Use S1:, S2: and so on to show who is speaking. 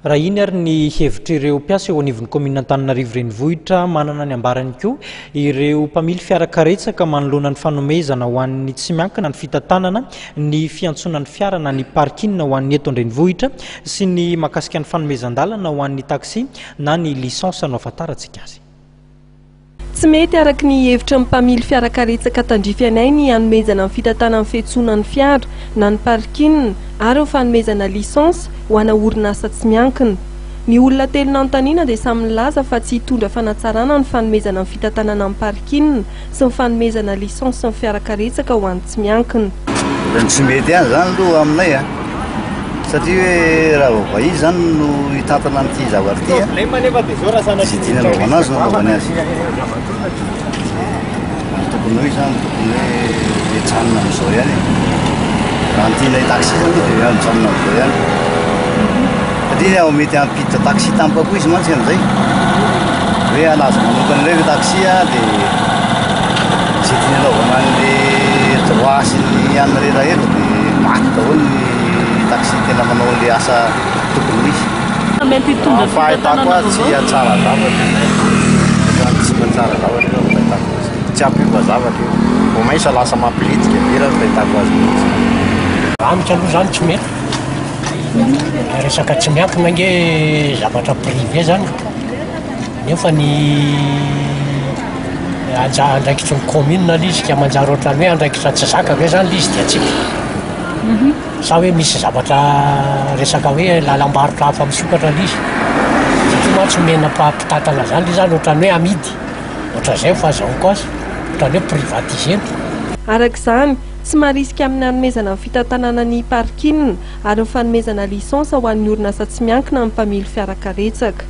S1: Raha iny ary ny hevitr'ireo mpiasa eo anivon'ny kaominina Antananarivo Renivohitra, manana ny ambarany koa ireo mpamily fiara karetsaka manoloana ny fanomezana ho an'ny tsy miankina ny fitantanana ny fiantsonan'ny fiara na ny parking ho an'ny eto an-drenivohitra sy ny mahakasika ny fanomezan-dalana ho an'ny taxi na ny licence no ahafantarantsika azy.
S2: Tsy mety araka ny hevitry ny mpamily fiarakaretsaka tandrify anay ny hanomezana ny fitantanan'ny fiantsoana ny fiara na ny parking ary ny fanomezana licence ho ana orinasa tsy miankina. Ny olona telo nanontaniana dia samy nilaza fa tsy hitondra fanatsarana ny fanomezana ny fitantanana ny parking sy ny fanomezana licence ny fiarakaretsaka ho an'ny tsy miankina.
S3: Ohatran'ny tsy mety ihany izany aloha aminay a! Satria hoe raha vao vahiny izany no hitantana an'ity zavatra ity a, izay tiany hanaovana azy no anaovany azy. Ny tokony ho izy izany tokony hoe hijanona amin'izao ihany e. Raha ny tianay taxi izany aloha dia mijanona amin'izao ihany. Satria ao mety hampiditra taxi tampoka koa izy mantsy amin'izay. Hoe hanazy manokana indray ilay taxi dia izay tiany hanaovana an'le droit sy ny anona rehetra rehetra dia maty daholo ny taxi tena manao an'le asa tokony ho izy.
S4: Mety hitondra
S3: Ny fahitako azy tsy hahatsara zavatra io. Ohatran'ny tsy mahatsara zavatra io ny fahitako azy. Tsy hampiova zavatra io. Vao mainsa lasa mampilitika be raha ny fahitako azy mihitsy.
S5: Amiko aloha zany tsy mety. Resaka tsy miankina ange zavatra privé zany nefa ny anja andraikitry ny commune le izy ka manjary ohatran'ny hoe andraikitra tsy zaka ve zany le izy dia atsipy sa hoe misy zavatra resaka hoe lalam-barotra hafa misokatra le izy satria mantsy omena mpampitatana zany le zany ohatran'ny hoe amidy ohatran'izay ny fahazahoako azy ohatran'ny hoe privatisena.
S2: Araka izany, Tsy marisika amin'ny hanomezana ny fitantanana ny parking ary ny fanomezana licence ho an'ny orinasa tsy miankina ny mpamily fiarakaretsaka.